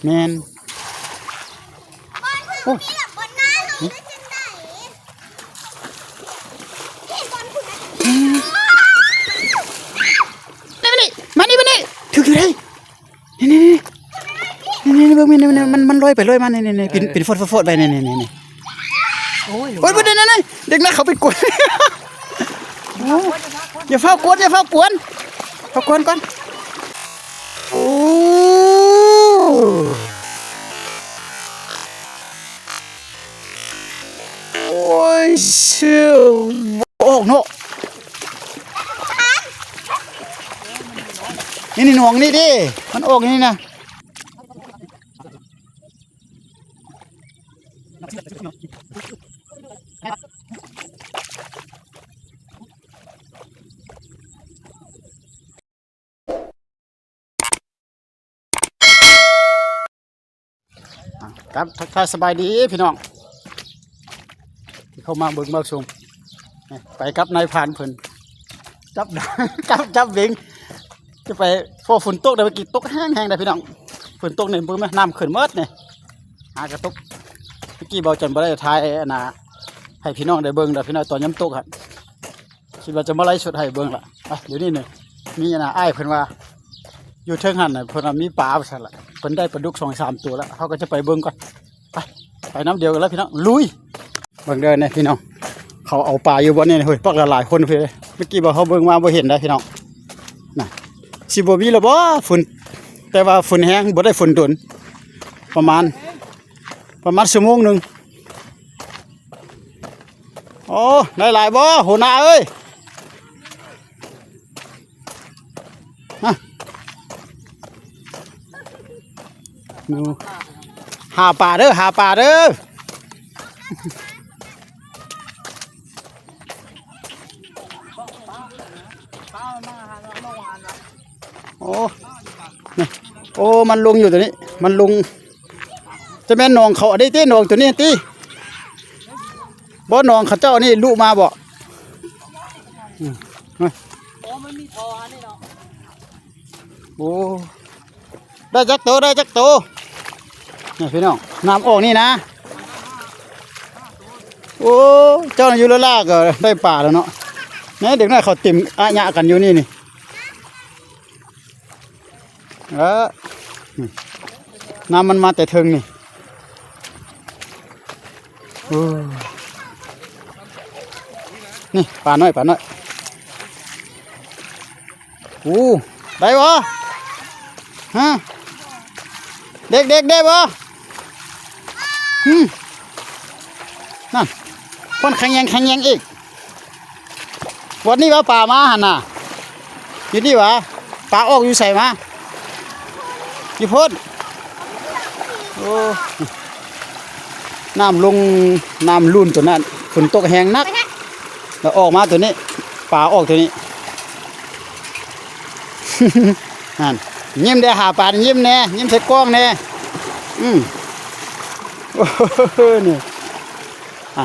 ແມ່ນ. ໂອ້ ນີ້ ມານີ້ ມານີ້ ຖືກຢູ່ເດ້. ນີ້ໆໆ ນີ້ໆ ເບິ່ງ ນີ້ໆ ມັນ ມັນລອຍໄປລອຍມາ ນີ້ໆ ເປັນ ເປັນຟອດໆໄປ ນີ້ໆໆ. ໂອ້ຍ ໂອ້ຍ ເບິ່ງ ນີ້ໆໆ ເດັກນ້ອຍເຂົາໄປກວນ. ໂອ້ ຢ່າຟ້າວກວນ ຢ່າຟ້າວກວນ ເອົາກວນກ່ອນ. ໂອ້ ໂອ້ຍ ເຊື່ອ ບໍ່ອອກເນາະ. ນີ້ໆ ໜອງນີ້ເດ້ ມັນອອກນີ້ນະ. ອ່າ ຄັບ ທັກທາຍສະບາຍດີພີ່ນ້ອງ ທີ່ເຂົ້າມາເບິ່ງມາຊົມ. ນີ້ ໄປກັບນາຍພານເພິ່ນ ຈັບ ຈັບ ຈັບເບັງ ຈະໄປ ເພາະຝົນຕົກເດ້ ເມື່ອກີ້ຕົກແຮງໆ ເດ້ພີ່ນ້ອງ. ຝົນຕົກນີ້ເບິ່ງແມະ ນ້ຳຂຶ້ນໝົດນີ້ ຫາກະຕົກ. ເມື່ອກີ້ເບົາຈັນບໍ່ໄດ້ຖ່າຍອັນນ່າ ໃຫ້ພີ່ນ້ອງໄດ້ເບິ່ງເດ້ພີ່ນ້ອງ ຕອນຍາມຕົກຫັ້ນ. ຄິດວ່າຈະມາໄລສົດໃຫ້ເບິ່ງລະ. ອ່ະ ດຽວນີ້ນີ້ ມີອັນນ່າ ອ້າຍເພິ່ນວ່າ ຢູ່ເທິງຫັ້ນນະ ເພິ່ນວ່າມີປາວ່າຊັ້ນລະ ເພິ່ນໄດ້ປາດຸກສອງສາມໂຕລະ. ເຮົາກໍຈະໄປເບິ່ງກ່ອນ. ໄປ ໄປນຳດຽວກັນລະພີ່ນ້ອງ ລຸຍ. ເບິ່ງເດີນີ້ພີ່ນ້ອງ ເຂົາເອົາປາຢູ່ບ່ອນນີ້ ເຮີ້ຍ ບັກຫຼາຍໆຄົນເລີຍ. ເມື່ອກີ້ບໍ່ ເຮົາເບິ່ງມາບໍ່ເຫັນໄດ໋ພີ່ນ້ອງ. ນະ ຊິບໍ່ມີລະບໍ່ ຝົນ ແຕ່ວ່າຝົນແຮງ ບໍ່ໄດ້ຝົນດົນ ປະມານ ປະມານຊົ່ວໂມງໜຶ່ງ. ໂອ້ ໄດ້ຫຼາຍບໍ່ຫົວໜ້າເອີຍ? ຮະ ໜູ ຫາປາເດີ ຫາປາເດີ. ໂອ້ ນີ້ ໂອ້ ມັນລົງຢູ່ຕົວນີ້ ມັນລົງ ຈະແມ່ນໜອງເຂົາອັນນີ້ຕິ ໜອງຕົວນີ້ຕິ ບໍ່ ໜອງເຂົາເຈົ້ານີ້ລຸມາບໍ່? ອືມ ໂອ້ ມັນມີທໍ່ອັນນີ້ເນາະ ໂອ້ ໄດ້ຈັກໂຕ ໄດ້ຈັກໂຕ? ນີ້ພີ່ນ້ອງ ນ້ຳອອກນີ້ນະ. ໂອ້ ເຈົ້າຢູ່ລະລາກໍໄດ້ປາແລ້ວເນາະ. ນີ້ເດັກນ້ອຍເຂົາເຕັມອະຍະກັນຢູ່ນີ້ນີ້. ເອີ ນີ້ ນ້ຳມັນມາແຕ່ເທິງນີ້. ໂອ້ ນີ້ປານ້ອຍ ປານ້ອຍ. ໂອ້ ໄດ້ບໍ່? ຮະ ເດັກໆ ໄດ້ບໍ່? ຫື ນັ້ນ ຄົນຂະແຍງ ຂະແຍງອີກ. ວັນນີ້ວ່າປາມາຫັ້ນນະ ຢູ່ນີ້ຫວາ? ປາອອກຢູ່ໃສມາ? ຢູ່ພຸ້ນ. ໂອ້ ນ້ຳລົງ ນ້ຳລຸນຕົວນັ້ນ ຝົນຕົກແຮງໜັກ ແລ້ວອອກມາຕົວນີ້ ປາອອກຕົວນີ້. ຫັ້ນ ຍິ້ມແດ່ ຫາປາຍິ້ມແດ່ ຍິ້ມໃສ່ກ້ອງແດ່. ອືມ ໂອ້ໂຫ ນີ້ ອ່ະ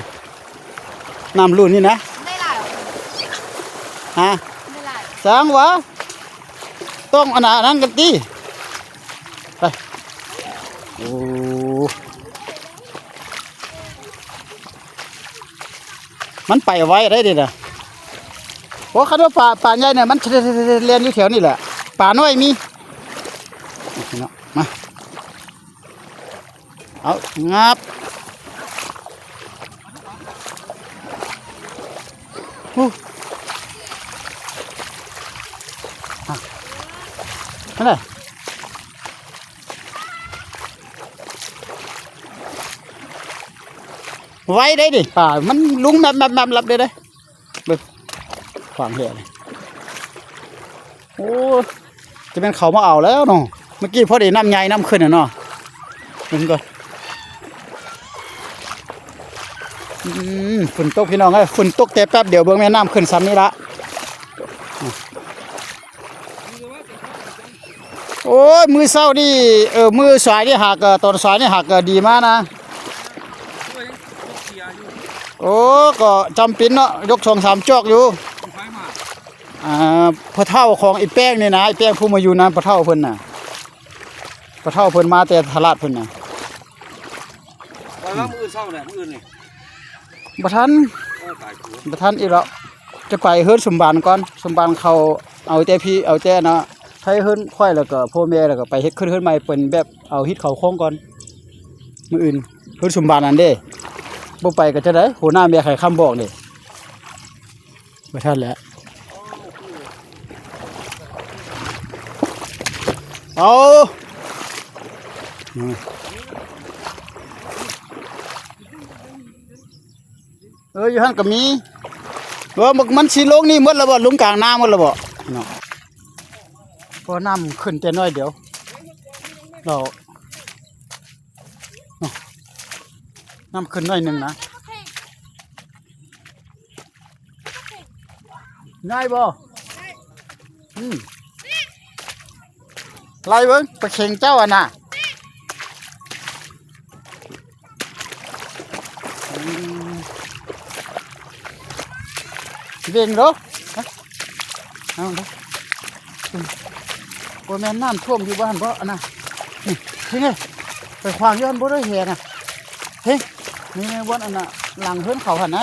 ນ້ຳລຸນນີ້ນະ ໄດ້ຫຼາຍຫວາ? ຮະ ໄດ້ຫຼາຍ ສັງຫວາ? ຕ້ອງອັນນັ້ນກັນຕິ ໄປ. ໂອ້ ມັນໄປໄວໄດ໋ນີ້ນະ. ໂອ້ ຄັນວ່າປາ ປາໃຫຍ່ນີ້ ມັນແລ່ນຢູ່ແຖວນີ້ແຫຼະ ປານ້ອຍມີ. ເນາະ ມາ ເອົາ ງັບ ໂອ້ ຫັ້ນແຫຼະ ໄວໄດ໋ນີ້ ປາມັນລົງແມັບໆໆເລີຍເດ້. ເບິ່ງ ຂວາງແທ້ນີ້ ໂອ້ ຈະແມ່ນເຂົາມາເອົາແລ້ວເນາະ. ເມື່ອກີ້ພໍດີນ້ຳໃຫຍ່ນ້ຳຂຶ້ນນະເນາະ ເບິ່ງກ່ອນ. ອືມ ຝົນຕົກພີ່ນ້ອງເອີຍ ຝົນຕົກແຕ່ແປັບດຽວ ເບິ່ງແມ່ນ້ຳຂຶ້ນຊ່ຳນີ້ລະ. ໂອ້ຍ ມື້ເຊົ້ານີ້ ເອີ ມື້ສາຍນີ້ຫາກ ຕອນສາຍນີ້ຫາກດີມານະ. ໂອ້ ກໍຈຳເປັນເນາະ ຍົກສອງສາມຈອກຢູ່. ອ່າ ພໍ່ເຖົ້າຂອງອີ່ແປ້ງນີ້ນະ ອີ່ແປ້ງຜູ້ມາຢູ່ນຳພໍ່ເຖົ້າເພິ່ນນະ. ພໍ່ເຖົ້າເພິ່ນມາແຕ່ຕະຫຼາດເພິ່ນນະ. ໄປວ່າມື້ອື່ນເຊົ້າແຫຼະ ມື້ອື່ນນີ້. ບໍ່ທັນ ໂອ້ ຕາຍ ບໍ່ທັນອີກແລ້ວ. ຈະໄປເຮືອນສົມບານກ່ອນ. ສົມບານເຂົາເອົາແຕ່ພີ້ ເອົາແຕ່ນະ ໄທເຮືອນຂ້ອຍ ແລ້ວກໍພໍ່ແມ່ ແລ້ວກໍໄປເຮັດຂຶ້ນເຮືອນໃໝ່ ເປັນແບບເອົາຮີດເຂົາໂຄ້ງກ່ອນ. ມື້ອື່ນເຮືອນສົມບານນັ້ນເດ້ ບໍ່ໄປກໍຈະໄດ້ ຫົວໜ້າແມ່ໄຂຄຳບອກເດ້. ບໍ່ທັນແຫຼະ. ເອົາ ເອີ ຢູ່ຫັ້ນກໍມີ. ເອີ ມັນ ມັນຊິລົງນີ້ໝົດແລ້ວບໍ່? ລົງກາງນາໝົດແລ້ວບໍ່ເນາະ? ເພາະນ້ຳຂຶ້ນແຕ່ໜ້ອຍດຽວ ແລ້ວ ນ້ຳຂຶ້ນໜ້ອຍໜຶ່ງນະ. ງ່າຍບໍ່? ອືມ ໄລ່ເບິ່ງປາເຂັງເຈົ້າຫັ້ນນະ. ອືມ ເວັງໂລດ ເອົາເດີ. ບໍ່ແມ່ນນ້ຳຖ້ວມຢູ່ບ້ານບໍ່ອັນນະ? ນີ້ ນີ້ ໄປຂວາງຢູ່ຫັ້ນບໍ່ໄດ້ແຫນະ. ເຮັງ ນີ້ບ່ອນອັນນະ ຫຼັງເຮືອນເຂົາຫັ້ນນະ.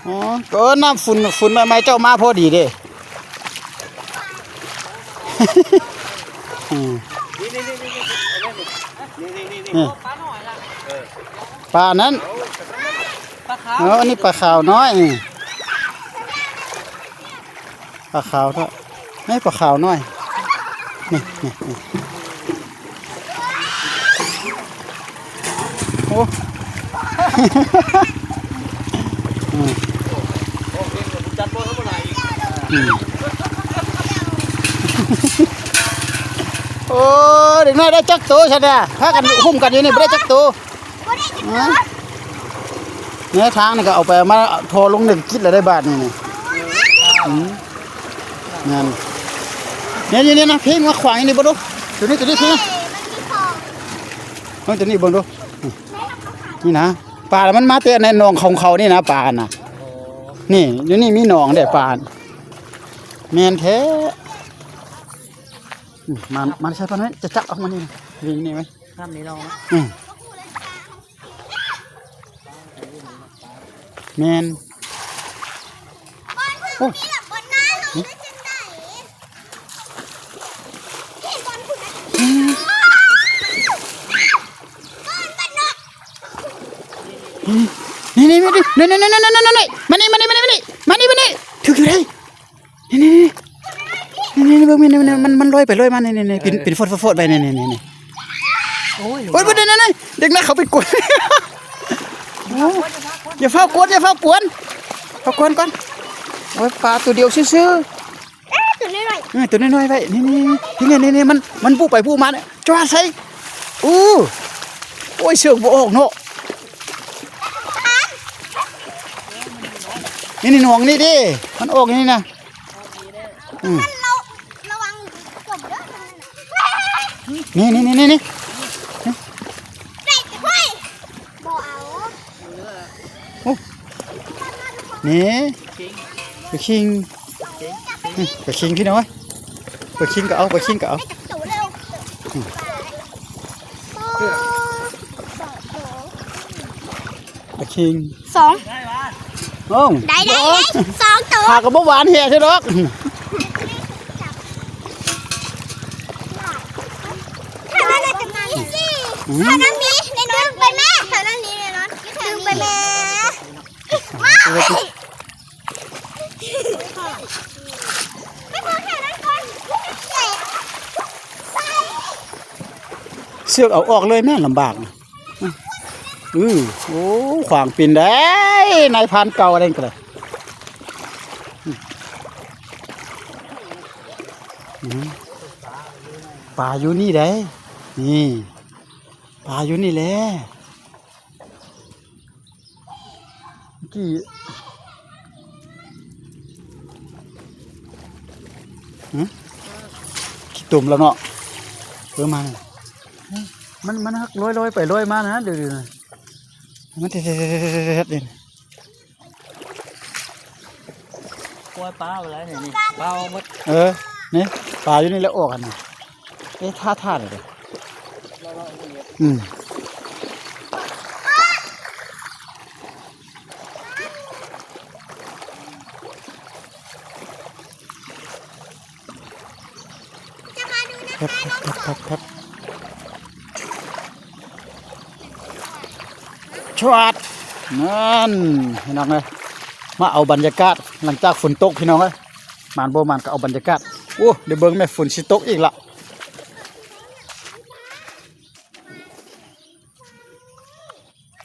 ອໍ ກໍເອີ້ນນ້ຳຝຸ່ນ ຝຸ່ນໃໝ່ໆ ເຈົ້າມາພໍດີເດ້. ອືມ ນີ້ ນີ້ ນີ້ ນີ້ ນີ້ ນີ້ ນີ້ ນີ້ ນີ້ ນີ້ ນີ້ ນີ້ ນີ້ ປານັ້ນ ປາຂາວ ເອີ ອັນນີ້ປາຂາວນ້ອຍ ປາຂາວເນາະ ໃຫ້ປາຂາວນ້ອຍ ນີ້ ນີ້ ນີ້ ໂອ້ ອືມ ອືມ ໂອ້ ເດັກນ້ອຍໄດ້ຈັກໂຕຊັ້ນນະ ພາກັນຫຸ້ມກັນຢູ່ນີ້ ບໍ່ໄດ້ຈັກໂຕ. ບໍ່ໄດ້ຈັກໂຕ ແນວທາງນີ້ກໍເອົາໄປເອົາມາ ທໍ່ລົງນີ້ກໍກິນແລ້ວໄດ້ບາດນີ້ ນີ້ ອືມ ແມ່ນ ນີ້ໆໆ ນະ ເພງມາຂວາງຢູ່ນີ້ເບິ່ງດູ ຕົວນີ້ ຕົວນີ້ ເພງ ເບິ່ງຕົວນີ້ເບິ່ງດູ ນີ້ນະ ປາມັນມາແຕ່ໃນໜອງຂອງເຂົານີ້ນະ ປານະ ນີ້ ຢູ່ນີ້ມີໜອງເດ້ ປາ ແມ່ນແທ້ ອືມ ມາ ມາໃສ່ປານນັ້ນ ຈະຈັບອອກມານີ້ນະ ນີ້ ນີ້ໄວ້ ນ້ຳນີ້ລອງນະ ອືມ ແມ່ນ ໂອ້ ນີ້ ນີ້ ນີ້ ນີ້ ນີ້ ນີ້ ນີ້ ມານີ້ ມານີ້ ມານີ້ ມານີ້ ມານີ້ ຖືກຢູ່ເດ້. ນີ້ ນີ້ ນີ້ ນີ້ ນີ້ ເບິ່ງ ນີ້ ນີ້ ມັນ ມັນລອຍໄປລອຍມາ ນີ້ ນີ້ ນີ້ ເປັນ ເອີ ເປັນຟອດໆ ໄປ ນີ້ ນີ້ ນີ້ ນີ້ ໂອ້ຍ ໂອ້ຍ ບໍ່ໄດ້ ນັ້ນ ເດັກນ້ອຍເຂົາໄປກວນ ໂອ້ ຢ່າຟ້າວກວນ ຢ່າຟ້າວກວນ ຟ້າວກວນກ່ອນ ໂອ້ຍ ປາຕົວດຽວຊື່ໆ ເອີ ຕົວນ້ອຍໆ ເອີ ຕົວນ້ອຍໆ ໄວ້ ນີ້ ນີ້ ນີ້ ນີ້ ມັນ ມັນບຸໄປບຸມາ ຈອດໃສ່ ໂອ້ ໂອ້ຍ ເຊື່ອບໍ່ອອກເນາະ ນີ້ ນີ້ ໜອງນີ້ເດ້ ມັນອອກນີ້ນະ ອືມ ມັນລະ ລະວັງກົບເດີ ນີ້ ນີ້ ນີ້ ນີ້ ນີ້ ເດັກ ເຮີ້ຍ ບໍ່ເອົາ ໂອ້ ນີ້ ປາຄິງ ປາຄິງພີ່ນ້ອງເອີຍ ປາຄິງກໍເອົາ ປາຄິງກໍເອົາ ປາຄິງ ສອງ ໂອ້ ໄດ້ ໄດ້ ໄດ້ ສອງໂຕ ຫາກໍບໍ່ຫວານແຮງເທື່ອດອກ ຖ້ານັ້ນຈະມີ ອືມ ຖ້ານັ້ນມີແນ່ນອນ ດຶງໄປແມ່ ຖ້ານັ້ນມີແນ່ນອນ ດຶງໄປແມ່ ເຊືອກເອົາອອກເລີຍແມ່ນລຳບາກ ອື ໂອ້ ຂວາງເປັນໄດ໋ ນາຍພານເກົ່າອັນນັ້ນກໍໄດ້ ອື ປາຢູ່ນີ້ໄດ໋ ນີ້ ປາຢູ່ນີ້ແຫຼະ. ກີ້ ຫຶ ຂີ້ຕົມແລ້ວເນາະ ເອີ ມາ ມັນ ມັນຮັກລອຍໆໄປລອຍມານະ ດຽວນີ້ນະ ມັນແທດໆໆໆ ນີ້ ປ່ອຍປາໄປແລ້ວນີ້ ນີ້ ປາອອກໝົດ ເອີ. ນີ້ ປາຢູ່ນີ້ແຫຼະອອກຫັ້ນນະ. ເອະ ທ່າ ທ່ານີ້ເດ້. ອືມ. ແປັບ ແປັບ ແປັບ ແປັບ ແປັບ ຊວດ ນັ້ນ ພີ່ນ້ອງເອີຍ ມາເອົາບັນຍາກາດຫຼັງຈາກຝົນຕົກ ພີ່ນ້ອງເອີຍ. ໝານບໍ່ໝານກໍເອົາບັນຍາກາດ. ໂອ້ ໄດ້ເບິ່ງແມ່ ຝົນຊິຕົກອີກລະ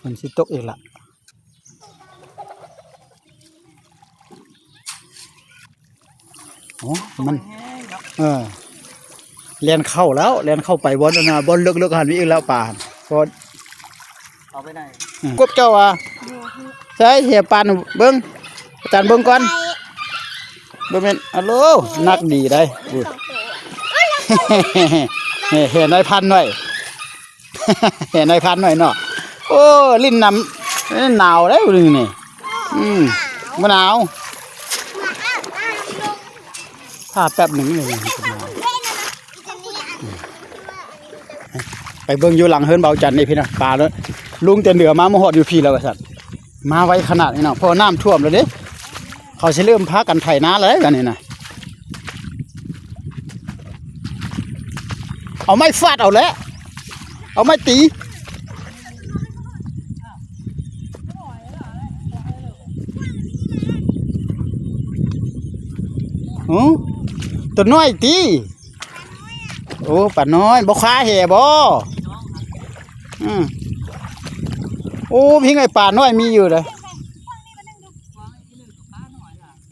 ຝົນຊິຕົກອີກລະ. ໂອ້ ມັນ ເອີ ແລ່ນເຂົ້າແລ້ວ ແລ່ນເຂົ້າໄປບ່ອນນັ້ນນະ ບ່ອນເລິກໆ ຫັ້ນອີກແລ້ວປາ. ເອົາໄປໄດ້ ອືມ ກົບເຈົ້າວ່າ ໃສເຫຍປານ ເບິ່ງ ອາຈານເບິ່ງກ່ອນ. ບໍ່ແມ່ນ ອາໂລ ໜັກດີໄດ໋. ເຫຍນາຍພັນໜ້ອຍ ເຫັນນາຍພັນໜ້ອຍເນາະ. ໂອ້ ຫຼິ້ນນ້ຳ ເອີ ໜາວເດ້ມື້ນີ້. ອືມ ບໍ່ໜາວ ຖ້າແປັບໜຶ່ງນີ້. ໄປເບິ່ງຢູ່ຫຼັງເຮືອນເບົາຈັນນີ້ພີ່ນ້ອງ ປາເລີຍ. ລຸງແຕ່ເໜືອມາ ມາຮອດຢູ່ພີ້ແລ້ວວ່າຊັ້ນ. ມາໄວຂະໜາດນີ້ເນາະ ເພາະວ່ານ້ຳຖ້ວມແລ້ວເດ້. ເຂົາຊິເລີ່ມພາກັນໄຖນາແລ້ວບາດນີ້ນະ. ເອົາໄມ້ຟາດເອົາແຫຼະ ເອົາໄມ້ຕີ. ຫື ຕົວນ້ອຍຕິ? ໂອ້ ປານ້ອຍ ບໍ່ຄາແຫບໍ່? ອື ໂອ້ ພິງໄອ້ປານ້ອຍມີຢູ່ເດ້.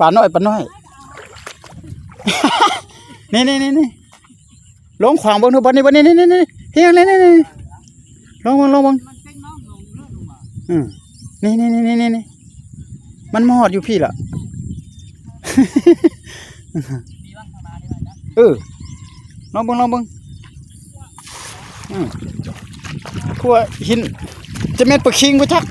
ປານ້ອຍ ປານ້ອຍ ນີ້ໆໆໆ ລົງຂວາງເບິ່ງດູ ບ່ອນນີ້ ບ່ອນນີ້ ນີ້ໆໆ ນີ້ ນີ້ໆໆ ລົງເບິ່ງ ລົງເບິ່ງ. ອື ນີ້ໆໆໆ ມັນມາຮອດຢູ່ພີ້ລະ. ເອີ ລອງເບິ່ງ ລອງເບິ່ງ. ອື ຂົວຫີນ ຈະແມ່ນປາຄິງບໍ່ຈັກ.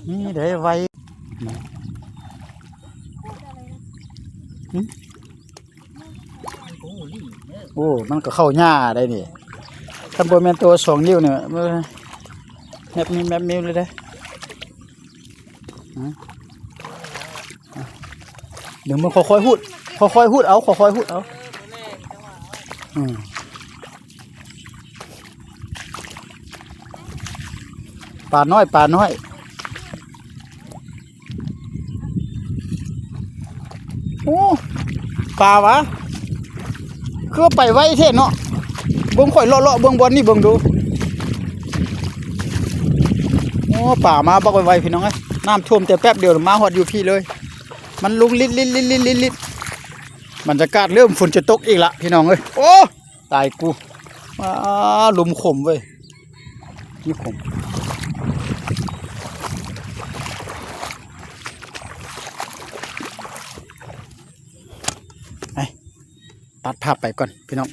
ນີ້ເດ້ ໄວ. ຫຶ ໂອ້ ມັນກໍເຂົ້າຫຍ້າໄດ໋ນີ້ ຄັນບໍ່ແມ່ນໂຕສອງນິ້ວນີ້ ແມັບມິວ ແມັບມິວເລີຍເດ້. ອື ເບິ່ງ ເບິ່ງ ຄ່ອຍໆຮູດ ຄ່ອຍໆຮູດເອົາ ຄ່ອຍໆຮູດເອົາ. ອື ປານ້ອຍ ປານ້ອຍ. ໂອ້ ປາຫວາ ຄືວ່າໄປໄວແທ້ເນາະ. ເບິ່ງ ຂ້ອຍເລາະໆເບິ່ງບ່ອນນີ້ເບິ່ງດູ. ໂອ້ ປາມາບັກໄວໆ ພີ່ນ້ອງເອີຍ ນ້ຳຖ້ວມແຕ່ແປັບດຽວ ມາຮອດຢູ່ພີ້ເລີຍ. ມັນລົງລິດໆ ບັນຍາກາດເລີ່ມຝົນຈະຕົກອີກລະ ພີ່ນ້ອງເອີຍ. ໂອ້ ຕາຍກູ ວ້າ ລົມຂົມເວີຍ ມີຂົມ. ໄປ ຕັດພາບໄປກ່ອນ ພີ່ນ້ອງ.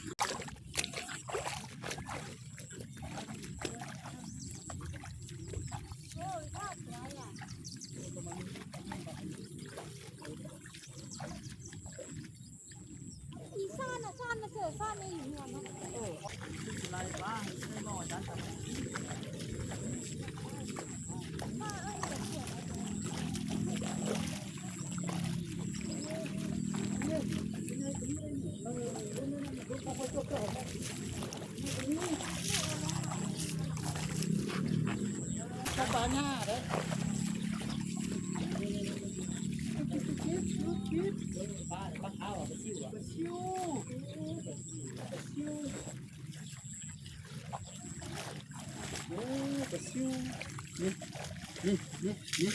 ໂອ້ ປາຊິວ ນີ້ ນີ້ ນີ້ ນີ້.